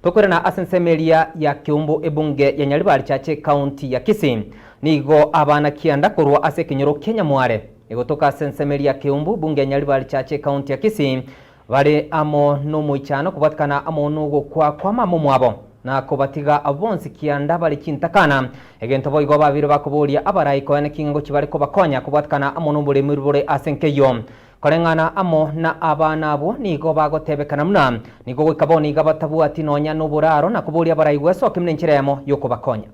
Tokoirana ase ensemo eria ya Keumbu ebunge ya Nyaribari Chache ekaunti ya Kisii. Nigo abana kianda korwa ase ekenyoro kia Nyamware egotoka ase ensemo eria ya Keumbu ebunge ya Nyaribari Chache ekaunti ya Kisii bare amo nomoichano kobwatikana amo nogokwa kwa mama omwabo na kobatiga bonsi kianda bare chintakana. Egento boigo babeire bakoboria abarai koene ki ng'a ngochia bare kobakonya kobwatikana amo noboremi bore ase enkeyio. Koreng'ana amo na abana abwo nigo bagotebekana buna nigo goika bono iga batabwati nonya noboraro na koboria abarai gwesokia buna enchera eyemo y'okobakonya.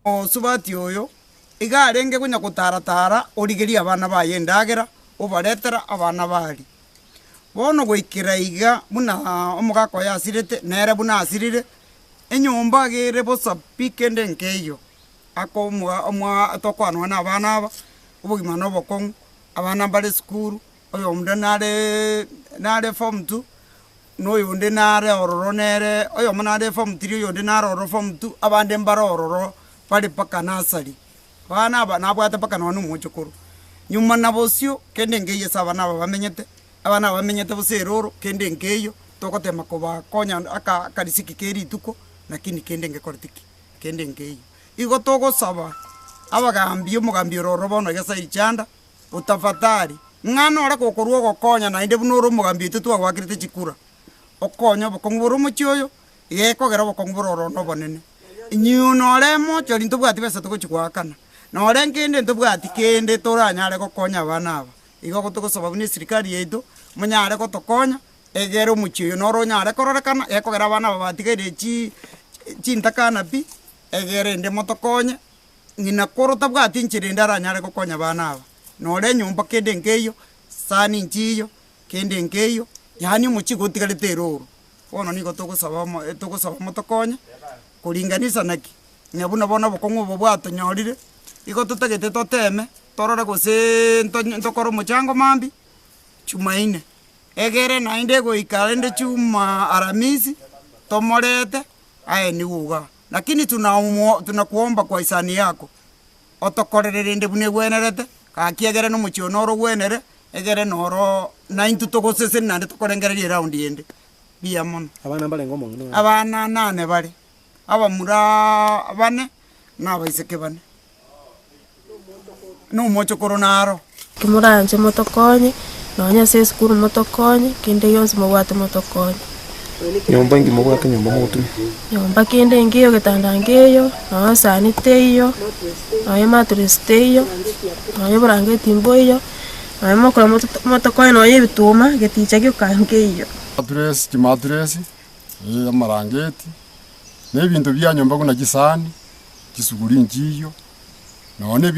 Omosubati oyo iga arenge konya gotara-tara origerie abana baye endagera, obaretera abana baria. Bono goikera iga buna omogaka oye asirete, nere buna asirire, enyomba iga ere bosa pi kende nkeiyo, akomoa omoa tokwanwa na abana aba, obogima na obokong'u. Abana mbare esukuru, oyonde nare nare form two, na oyonde nare ororo nere, oyomo nare form three oyonde nare ororo form two, abande mbare ororo bare mpaka nursery. Abana aba nabwate mpaka nonye na omochokoro. Nyuma na bosio, kende nkeiyo ase abana aba bamenyete, abana aba bamenyete bosa eroro, kende nkeiyo, togotema kobakonya aka akarisiki ka erituko, lakini kende ngekoreti ki? Kende nkeiyo. Igo togosaba abagambi, omogambi ore ororo bono iga Sail Chanda, otafadhali, ng'a nore gokorwa ogokonya naende buna ore omogambi oito twagoakerete chikura, okonye obokong'u bore omochie oyo, iga ekogera obokong'u bore ororo nobonene. Inyiwe nore emochori ntobwati besa togochia goakana, nore nkende ntobwati kende toranyare gokonya abana aba. Igo togosaba buna eserikari yaito, monyare gotokonya, egere omochie oyo noro onyare kororekana, ekogera abana aba batigaire chii chintakana pi, egere ende motokonye, ng'ina koro tabwati enchera ende aranyare gokonya abana aba, nore enyomba kende nkeiyo, sani nchiiyo, kende nkeiyo, yaani omochie igo otigarete eroro. Bono nigo togosaba omo togosaba motokonye, koringanisa naki, ng'a buna bono obokong'u obo bwatonyorire, igo totagete toteme, torore goseeee ntonye ntokore omochango mambia, chumaine. Egere naende goika rende chuma aramisi, tomorete aye nigo igaa. Lakini tunaumo tunakuomba kwa hisani yako, otokorere rende buna egwenerete, gaki egere nomochie oyo noro ogwenere, egere noro naintwe togoseseni naende tokorengereria eraundi ende. Mbuya mono. Abana mbarenge omong'ina oye? Abana nane bare, abamuraa bane, na abaiseke bane. Nomochokoro naro. Timoranche motokonye, nonya ase esukuru motokonye, kende gionsi mobwate motokonye. Nyomba inki mobwate nyomba mogotumia? Nyomba kende nkeiyo, getanda nkeiyo, nonya esani teiyo, nonya emattress teiyo, nonya oborangeti mboiyo, nonya mokora motokonye nonya ebituma, geticha gioka nkeiyo. Mattress, chimattress, amarangeti, na ebinto bia nyomba buna chisani, chisuguri nchiyo, nonya ne.